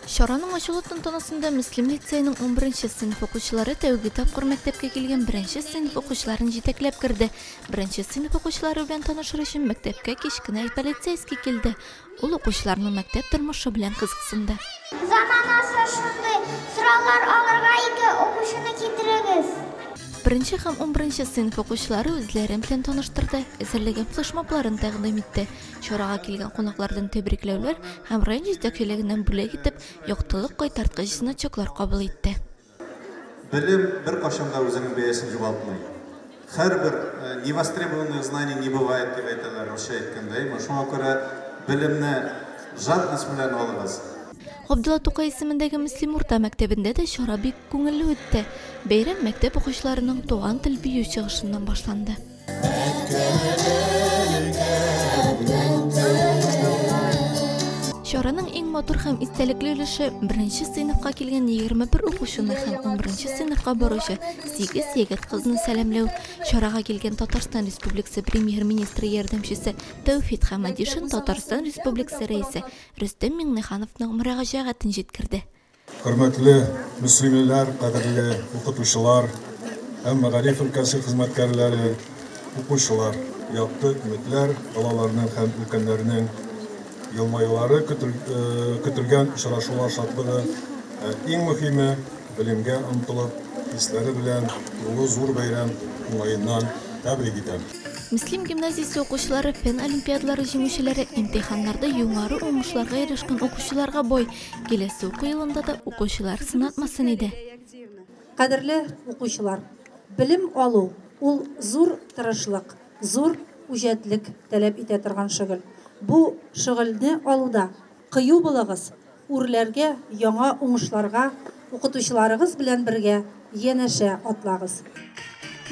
Чараның ачылу тантанасында Мөслим лицееның унберенче сыйныф укучылары тәүге тапкыр мәктәпкә килгән беренче сыйныф укучыларын җитәкләп керде. Беренче сыйныф укучылары белән танышыр өчен мәктәпкә кечкенә полицейский килде. Ул укучыларның мәктәп тормышы белән кызыксынды. Заманасы шундый, сораулар алырга ике укучыны китерегез. Беренче һәм унберенче сыйныф укучылары үзләрен белән таныштырды, әзерләгән флешмобларын тәкъдим итте. Чарага килгән кунаклардан тәбрикләүләр һәм район җитәкчелегеннән бүләк итеп, яктылык кайтарткыч значоклар кабул итте. Белем беркайчан да үзенең бәясен югалтмый. Һәрбер невостребованных знаний не бывает дип әйтәләр, русча әйткәндә, әйме? Шуңа күрә белемне жадность белән алыгыз. Габдулла Тукай исемендәге Мөслим урта мәктәбендә дә чара бик күңелле үтте. Бәйрәм мәктәп укучыларының Туган тел бию чыгышыннан башланды. Чараның иң матур һәм истәлекле өлеше беренче сыйныфка килгән 21 укучыны һәм унберенче сыйныфка баручы сигез егет-кызны сәламләү. Чарага килгән Татарстан Республикасы Премьер-министры ярдәмчесе Тәүфит Хәмәдишин Татарстан Республикасы Рәисе Рөстәм Миңнехановның мөрәҗәгатен җиткерде. Хөрмәтле мөслимлеләр, кадерле укытучылар һәм мәгариф өлкәсе хезмәткәрләре, укучылар! Якты өметләр, балаларның һәм өлкәннәрнең елмаюлары, көтелгән очрашулар шатлыгы, ә иң мөһиме, белемгә омтылып, хисләре белән тулы зур бәйрәм уңаеннан тәбрик итәм. Мөслим гимназиясе укучылары фән олимпиадалары җиңүчеләре, имтиханнарда югары уңышларга ирешкән укучыларга бай. Киләсе уку елында да укучылар сынатмасын иде. Кадерле укучылар, белем алу ул зур тырышлык, зур үҗәтлек таләп итә торган шөгыль. Бу шөгыльне алуда кыю булыгыз, үрләргә, яңа уңышларга укытучыларыгыз белән бергә янәшә атлагыз.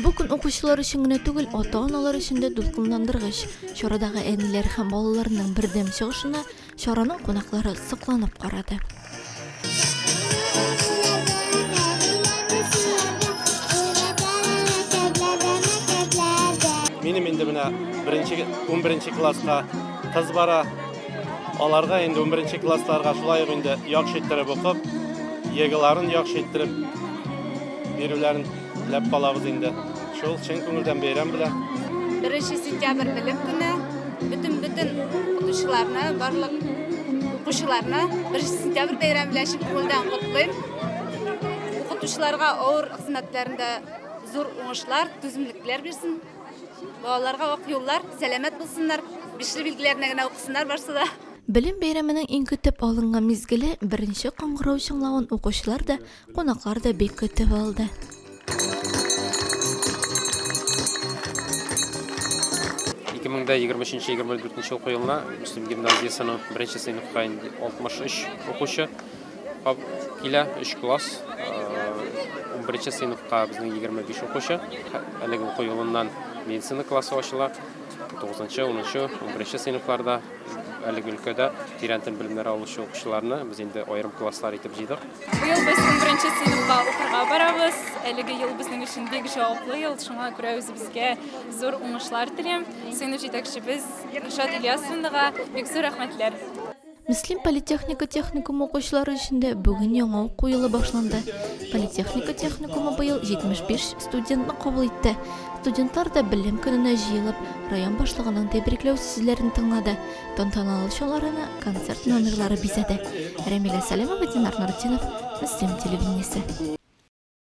Бу көн укучылар өчен генә түгел, ата-аналар өчен дә дулкынландыргыч. Чарадагы әниләр һәм балаларның бердәм чыгышына чараның кунаклары сокланып карады. Минем инде менә беренче, унберенче класска кыз бара. Аларга инде унберенче классларга шулай ук инде яхшы иттереп укып, ЕГЭларын яхшы иттереп бирүләрен теләп калабыз инде. Шул чын күңелдән бәйрәм белән. 1 сентябрь белем көне. Бөтен-бөтен укытучыларны, барлык укучыларны 1 сентябрь бәйрәме белән чын күңелдән котлыйм. Укытучыларга авыр хезмәтләрендә зур уңышлар, түземлекләр бирсен. Балаларга ак юллар, сәламәт булсыннар, бишле билгеләренә генә укысыннар барсы да. Белем бәйрәменең иң көтеп алынган мизгеле беренче кыңгырау чыңлавын укучылар да, кунаклар да бик көтеп алды. 2023-2024 уку елына Мөслим гимназиясенең беренче сыйныфка инде 63 укучы килә, 3 класс. 11 сыйныфка безнең 25 укучы. Әлеге уку елыннан медицина классы ачыла. 9, 10, 11 сыйныфларда әлеге өлкәдә тирән тел белемнәре алучы укучыларны без инде аерым класслар итеп җыйдык. Быел без 11 сыйныфка укырга барабыз. Әлеге ел безнең өчен бик җаваплы ел, шуңа күрә үзебезгә зур уңышлар телим. Сыйныф җитәкчебез Илшат Ильясовнага бик зур рәхмәтләр. Мөслим политехника техникумы укучылары өчен дә бүген яңа уку елы башланды. Политехника техникумы быел 75 студентны кабул итте. Студентлар да белем көненә җыелып, район башлыгының тәбрикләү сүзләрен тыңлады. Тантаналы чараны концерт номерлары бизәде. Рәмилә Сәлимова, Динар Нуртдинов, Мөслим телевидениесе.